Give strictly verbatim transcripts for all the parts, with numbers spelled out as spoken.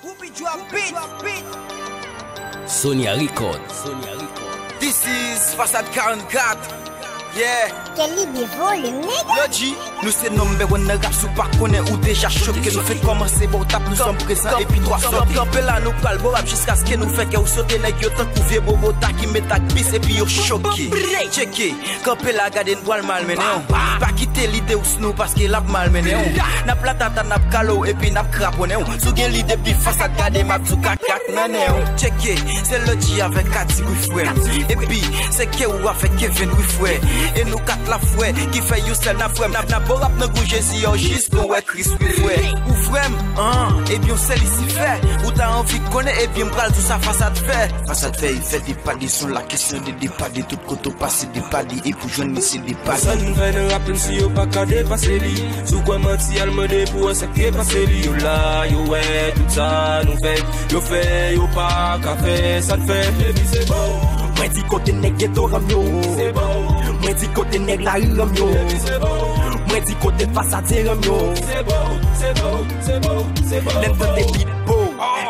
Whoopi drop beat. Sonia Record. Sonia Record. This is Fasad karannkat. Yeah. Quel idée volume, nigga. Lodji, nou se number one nan rap, si w pa konnen ou deja choke. Nou fenk kòmanse ba w tap, nou sòm prezan epi twa sote. Kanpe la nou pral ba w rap jiskaske nou fè kè w sote. Nèg yo tankou vye bobota ki met ak bis epi yo choke. Tcheke, kanpe la gade n pral malmennen w. Pa kite lide w sou nou paske l ap malmennen w. N ap latata, n ap kale w epi n ap kraponnen w. Si w gen lide bif Fasad gade m ap di w kakak nan nen w. Tcheke, se Lodji avèk Katy wi frè m. Epi se Kewou avèk Kevin wi frè. E nou kat la frè, ki fè yon sèl n ap frè m. N ap, n ap ba w rap nan gou Jezi yo jis nou wè Kris wi frè. Ou frè m, an, ebyen w sè Lisifè. Ou ta anvi konnen, ebyen m pral di w sa Fasad fè. Fasad fè, li fè depale, se yon la kesyon de depale. Tout kote w pase depale, e pou jwenn li se depale. Sa n fè nan rap menm si yo pa ka depase li. Si w kwè manti al mande pou wè sa k te pase li. Yo la, yo wè tout sa nou fè. Yo fè, yo pa ka fè sa n fè. Epi se bon. Mwen di kote nèg geto ranm yo. Se bon. Mwen di kote nèg lari ranm yo. Epi se bon. Mwen di kote Fasad se ranm yo. Se bon, se bon, se bon, se bon. Lè n tande bit bo.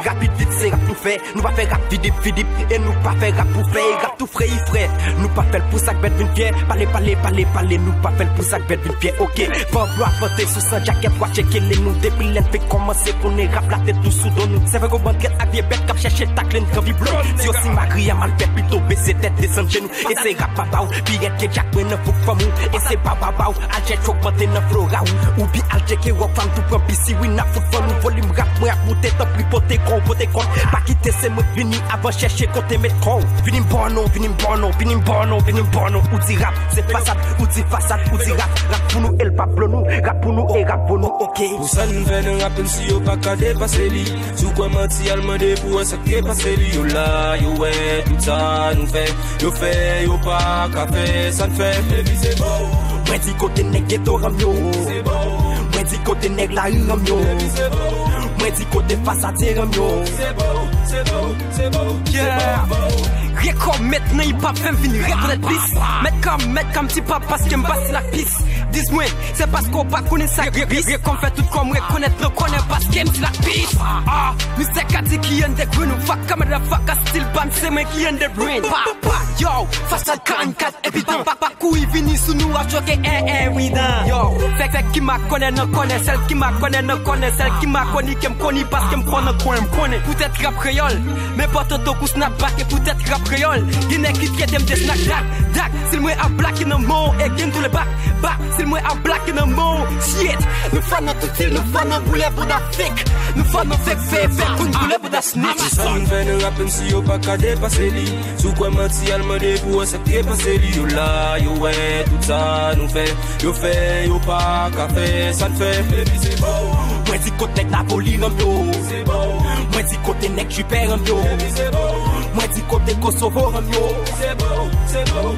Rapid vit se rap nou fè. Nou pa fè rap vidip vidip. E nou pa fè rap pou fè. E rap tou fre, frè. Nou pa fè l pou sa k bèt vin fyè. Pale, pale, pale, pale. Nou pa fè l pou sa k bèt vin fyè. Oke. Van vlo ap vante sou san djakèt, wa tcheke le nou. Depi lè n fenk kòmanse konnen rap la te tou sou do nou. Sèvè gwo bandrèt ak vye bèt k ap chèche takle n gran viblon. Si yo si mari a mal fèt, pito bese tèt desann jenou. E se rap papa w, pi rèd ke djak mwen nan fouk fanm ou. E se pa papa w, al chèche ogmante nan flora w. Ou bi al tcheke Rockfam tou pran bisi wi n ap fout fann ou. Volim rap mwen ap moute, tanpri pote kò w, pote kò w. Pa kite se mwen k vini avan chèche kote met kò w. Vini m ba w non, vini m ba w non, vini m ba w non, vini m ba w non. Ou di rap, se Fasad, ou di Fasad, ou di rap. Rap pou nou e l pa blo nou, rap pou nou e rap bo nou, oke. Pou sa n fè nan rap menm si yo pa ka depase li. Si w kwè manti al mande pou wè sa k te pase li. Yo la, yo wè tout sa nou fè. Yo fè, yo pa ka fè sa n fè. Epi se bon. Mwen di kote nèg geto ranm yo. Se bon. Mwen di kote nèg lari ranm yo. Epi se bon. Mwen di kote Fasad se ranm yo. Se bon, se bon, se bon, se bon. Yeah. Rekòmèt nan hip hop fè m vin rekonèt plis. Mèt kòm, mèt kòm ti pap paske m pa si la pis. Dis mwen, se paske w pa konnen sa k pis. Rekòm fè tout kò m rekonèt nan kònè paske m si la pis. Ah, Mistè Katy ki an de grenn ou fak kamad la fak a stil pa m se mwen ki an de brain. Pa, pa, yo, Fasad karannkat epi tan. Pa, pa, kouri vini sou nou a choke, eh, eh, wi dan. Yo, fèk, fèk ki ma konnen nan konnen, sèl ki ma konnen nan konnen, sèl ki ma koni ke m koni paske m konnen kwen m konnen. Poutèt rap kreyòl, men pòtanto kou snapback e poutèt rap kreyòl. Gen nèg ki trete m de snack dak, dak, si l mwen ap blake nan men w e gen tou le bak. Ba, si l mwen ap blake nan men w, shit. Nou fò nan tout vil, nou fò nan boulè bouda fake. Nou fò nan fake, fake, fake, pou n boule bouda snitch. Sa n fè nan rap menm si yo pa ka depase li. Si w kwè manti al mande pou wè sa k te pase li. Yo la, yo wè tout sa nou fè. Yo fè, yo pa ka fè sa n fè. Epi se bon. Mwen di kote nèg Napoli ranm yo. Se bon. Mwen di kote nèg Jipè ranm yo. Epi se bon. Mwen di kote Kosovo ranm yo. Se bon, se bon,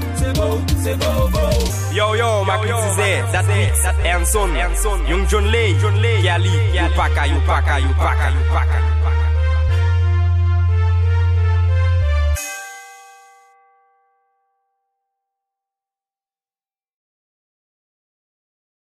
se bon, bon. Yo, yo, Maquis Dizè, Dat Mix, Ernson, Young John Lay, Kiali, yo paka, yo paka, yo paka, yo paka.